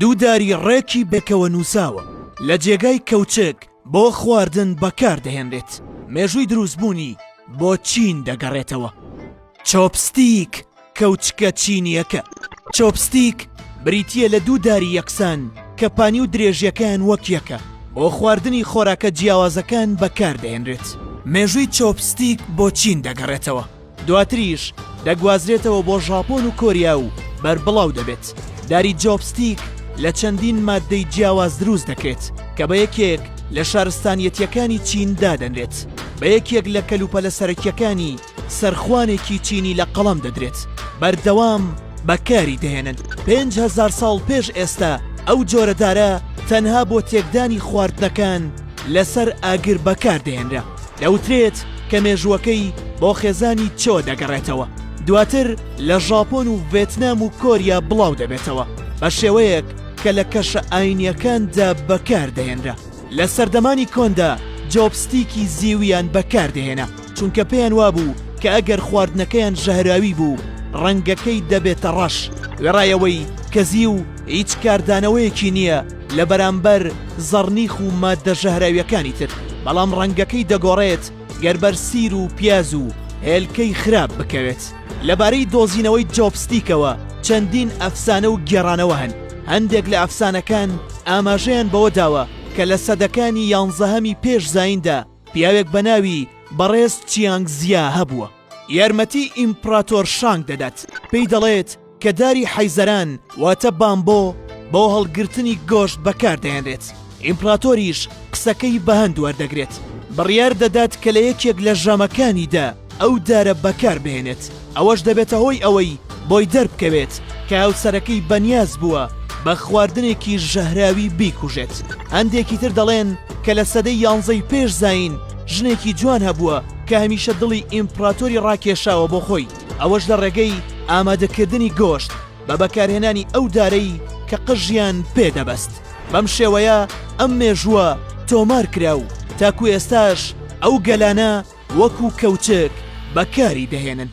دوو داری ڕێکی بێکەوە نووساوە، لە جێگای کەوچک بۆ خواردن بەکار دەهێنرێت، مێژووی دروستبوونی بۆ چین دەگەڕێتەوە. چۆپستیک، کەوچکە چینییەکە. چۆپستیک بریتییە لە دوو داری یەکسان کە پانی و درێژییەکەیان وەک یەکە، بۆ خواردنی خۆراکە جیاوازەکان بەکاردەهێنرێت. مێژووی چۆپستیک بۆ چین دەگەڕێتەوە. دواتریش دەگوازرێتەوە بۆ ژاپۆن و کۆریا و بەربڵاو دەبێت. داری جۆپستیک لە چەندین ماددەی جیاواز دروست دەکرێت کە بە یەکێک لە شارستانیەتییەکانی چین دادەنرێت. بە یەکێک لە کەلوپەلە سەرەکییەکانی سەرخوانێکی چینی لە قەڵەم دەدرێت. بەردەوام بەکاری دەهێنن. 5000 ساڵ پێش ئێستا ئەو جۆرە دارە تەنها بۆ تێکدانی خواردنەکان لەسەر ئاگر بەکار دەهێنرا. دەوترێت کە مێژووەکەی بۆ خێزانی چۆ دەگەڕێتەوە، دواتر لە ژاپۆن و ڤێتنام و کۆریا بڵاو دەبێتەوە، بە شێوەیەک کە لە کەشە ئاینییەکاندا بەکار دەهێنرا. لە سەردەمانی کۆندا جۆپستیکی زیویان بەکار دەهێنا، چونکە پێیان وابوو کە ئەگەر خواردنەکەیان ژەهراوی بوو، ڕەنگەکەی دەبێتە ڕەش، وێڕای ئەوەی کە زیو هیچ کاردانەوەیەکی نییە لە بەرامبەر زەڕنیخ و ماددە ژەهراویەکانی تر، بەڵام ڕەنگەکەی دەگۆڕێت گەر بەر سیر و پیاز و هێلکەی خراپ بکەوێت. لەبارەی دۆزینەوەی جۆپستیکەوە چەندین ئەفسانە و گێڕانەوە هەن، هەندێک لە ئەفسانەکان ئاماژەیان بەوە داوە کە لە سەدەکانی یانزەهەمی پێش زاییندا پیاوێک بە ناوی بەڕێز چیانگ زیا هەبووە، یارمەتی ئیمپڕاتۆر شانگ دەدات، پێی دەڵێت کە داری حەیزەران واتە بامبۆ بۆ هەڵگرتنی گۆشت بەکار دەهێنرێت، ئیمپڕاتۆریش قسەکەی بە هەند وەردەگرێت، بڕیار دەدات کە لە یەکێک لە ژەمەکانیدا ئەو دارە بەکار بهێنێت، ئەوەش دەبێتە هۆی ئەوەی بۆی دەربکەوێت کە هاوسەرەکەی بەنیاز بووە بە خواردنێکی ژەهراوی بیکوژێت. هەندێکی تر دەڵێن کە لە سەدەی یانزەی پێش زایین ژنێکی جوان هەبووە کە هەمیشە دڵی ئیمپڕاتۆری ڕاکێشاوە بۆ خۆی، ئەوەش لە ڕێگەی ئامادەکردنی گۆشت بە بەکارهێنانی ئەو دارەی کە قژیان پێ دەبەست. بەم شێوەیە ئەم مێژووە تۆمار کرا و تاکو ئێستاش ئەو گەلانە وەکو کەوچک بەکاری دەهێنن.